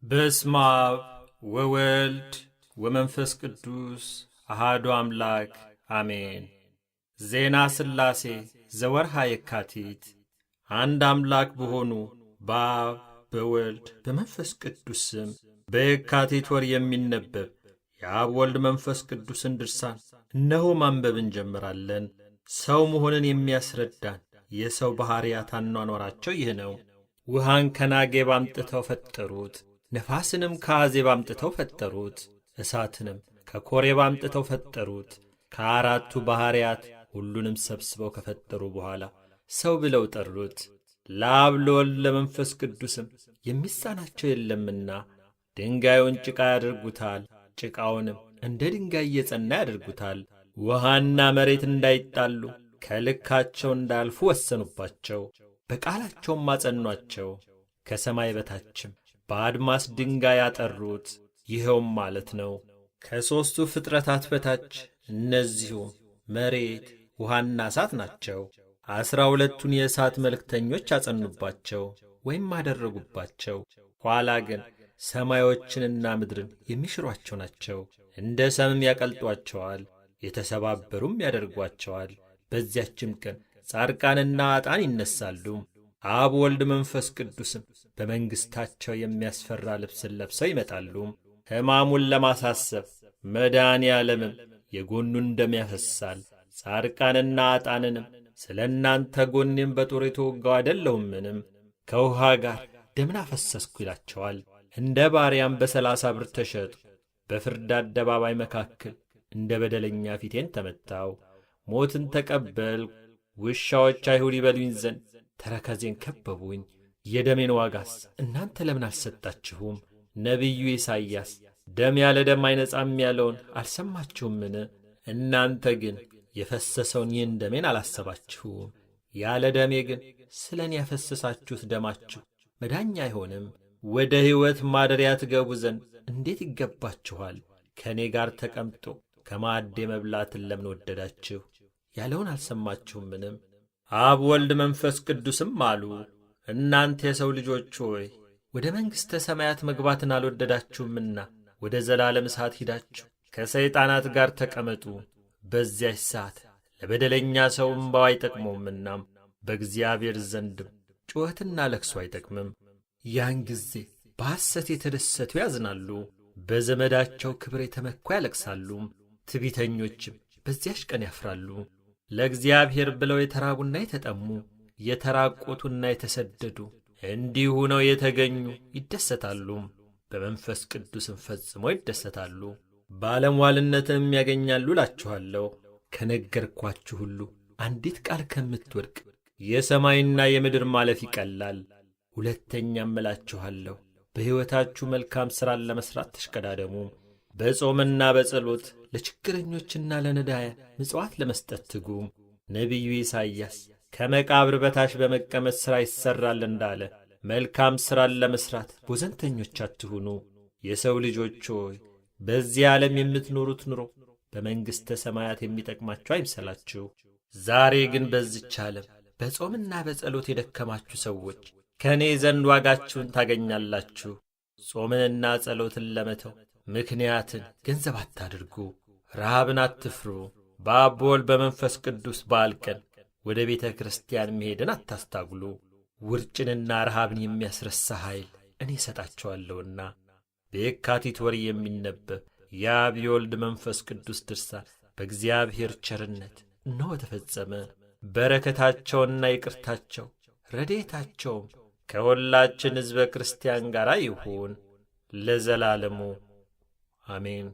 በስመ አብ ወወልድ ወመንፈስ ቅዱስ አሃዱ አምላክ አሜን። ዜና ሥላሴ ዘወርኀ የካቲት። አንድ አምላክ በሆኑ በአብ በወልድ በመንፈስ ቅዱስ ስም በየካቲት ወር የሚነበብ የአብ ወልድ መንፈስ ቅዱስን ድርሳን እነሆ ማንበብ እንጀምራለን። ሰው መሆንን የሚያስረዳን የሰው ባሕርያት አኗኗራቸው ይህ ነው። ውሃን ከናጌብ አምጥተው ፈጠሩት። ነፋስንም ከአዜብ አምጥተው ፈጠሩት። እሳትንም ከኮሬብ አምጥተው ፈጠሩት። ከአራቱ ባሕርያት ሁሉንም ሰብስበው ከፈጠሩ በኋላ ሰው ብለው ጠሩት። ለአብ ለወልድ ለመንፈስ ቅዱስም የሚሳናቸው የለምና ድንጋዩን ጭቃ ያደርጉታል፣ ጭቃውንም እንደ ድንጋይ እየጸና ያደርጉታል። ውሃና መሬት እንዳይጣሉ ከልካቸው እንዳያልፉ ወሰኑባቸው፣ በቃላቸውም አጸኗቸው። ከሰማይ በታችም በአድማስ ድንጋይ ያጠሩት፣ ይኸውም ማለት ነው። ከሦስቱ ፍጥረታት በታች እነዚሁም መሬት፣ ውሃና እሳት ናቸው። 12ቱን የእሳት መልእክተኞች አጸኑባቸው ወይም አደረጉባቸው። ኋላ ግን ሰማዮችንና ምድርን የሚሽሯቸው ናቸው። እንደ ሰምም ያቀልጧቸዋል፣ የተሰባበሩም ያደርጓቸዋል። በዚያችም ቀን ጻድቃንና ኀጥኣን ይነሣሉ። አብ ወልድ መንፈስ ቅዱስም በመንግሥታቸው የሚያስፈራ ልብስን ለብሰው ይመጣሉ። ሕማሙን ለማሳሰብ መድኃኔ ዓለምም የጎኑን ደም ያፈሳል። ጻድቃንና ኀጥኣንንም ስለ እናንተ ጎኔም በጦር የተወጋው አይደለሁምንም? ከውሃ ጋር ደምን አፈሰስኩ ይላቸዋል። እንደ ባሪያም በ30 ብር ተሸጡ። በፍርድ አደባባይ መካከል እንደ በደለኛ ፊቴን ተመታው። ሞትን ተቀበል። ውሻዎች አይሁድ ይበሉኝ ዘንድ ተረከዜን ከበቡኝ። የደሜን ዋጋስ እናንተ ለምን አልሰጣችሁም? ነቢዩ ኢሳይያስ ደም ያለ ደም አይነጻም ያለውን አልሰማችሁምን? እናንተ ግን የፈሰሰውን ይህን ደሜን አላሰባችሁም። ያለ ደሜ ግን ስለ እኔ ያፈሰሳችሁት ደማችሁ መዳኛ አይሆንም። ወደ ሕይወት ማደሪያ ትገቡ ዘንድ እንዴት ይገባችኋል? ከእኔ ጋር ተቀምጦ ከማዕዴ መብላትን ለምን ወደዳችሁ? ያለውን አልሰማችሁምንም? አብ ወልድ መንፈስ ቅዱስም አሉ፣ እናንተ የሰው ልጆች ሆይ ወደ መንግሥተ ሰማያት መግባትን አልወደዳችሁምና ወደ ዘላለም እሳት ሂዳችሁ ከሰይጣናት ጋር ተቀመጡ። በዚያች ሰዓት ለበደለኛ ሰው እምባው አይጠቅመውምና በእግዚአብሔር ዘንድም ጩኸትና ለቅሶ አይጠቅምም። ያን ጊዜ በሐሰት የተደሰቱ ያዝናሉ፣ በዘመዳቸው ክብር የተመኩ ያለቅሳሉ፣ ትዕቢተኞችም በዚያች ቀን ያፍራሉ። ለእግዚአብሔር ብለው የተራቡና የተጠሙ የተራቆቱና የተሰደዱ እንዲሁ ነው የተገኙ ይደሰታሉ፣ በመንፈስ ቅዱስም ፈጽሞ ይደሰታሉ፣ ባለሟልነትንም ያገኛሉ እላችኋለሁ። ከነገርኳችሁ ሁሉ አንዲት ቃል ከምትወድቅ የሰማይና የምድር ማለፍ ይቀላል። ሁለተኛም እላችኋለሁ በሕይወታችሁ መልካም ሥራን ለመሥራት ተሽቀዳደሙ። በጾምና በጸሎት ለችግረኞችና ለነዳያን ምጽዋት ለመስጠት ትጉ። ነቢዩ ኢሳይያስ ከመቃብር በታች በመቀመጥ ሥራ ይሠራል እንዳለ መልካም ሥራን ለመሥራት ቦዘንተኞች አትሁኑ። የሰው ልጆች ሆይ በዚህ ዓለም የምትኖሩት ኑሮ በመንግሥተ ሰማያት የሚጠቅማችሁ አይምሰላችሁ። ዛሬ ግን በዚች ዓለም በጾምና በጸሎት የደከማችሁ ሰዎች ከእኔ ዘንድ ዋጋችሁን ታገኛላችሁ። ጾምንና ጸሎትን ለመተው ምክንያትን ገንዘብ አታድርጉ። ረሃብን አትፍሩ። በአብ በወልድ በመንፈስ ቅዱስ በዓል ቀን ወደ ቤተ ክርስቲያን መሄድን አታስታጉሉ። ውርጭንና ረሃብን የሚያስረሳ ኃይል እኔ እሰጣቸዋለሁና። በየካቲት ወር የሚነበብ የአብ የወልድ መንፈስ ቅዱስ ድርሳን በእግዚአብሔር ቸርነት እነሆ ተፈጸመ። በረከታቸውና ይቅርታቸው ረድኤታቸውም ከሁላችን ሕዝበ ክርስቲያን ጋር ይሁን ለዘላለሙ አሜን።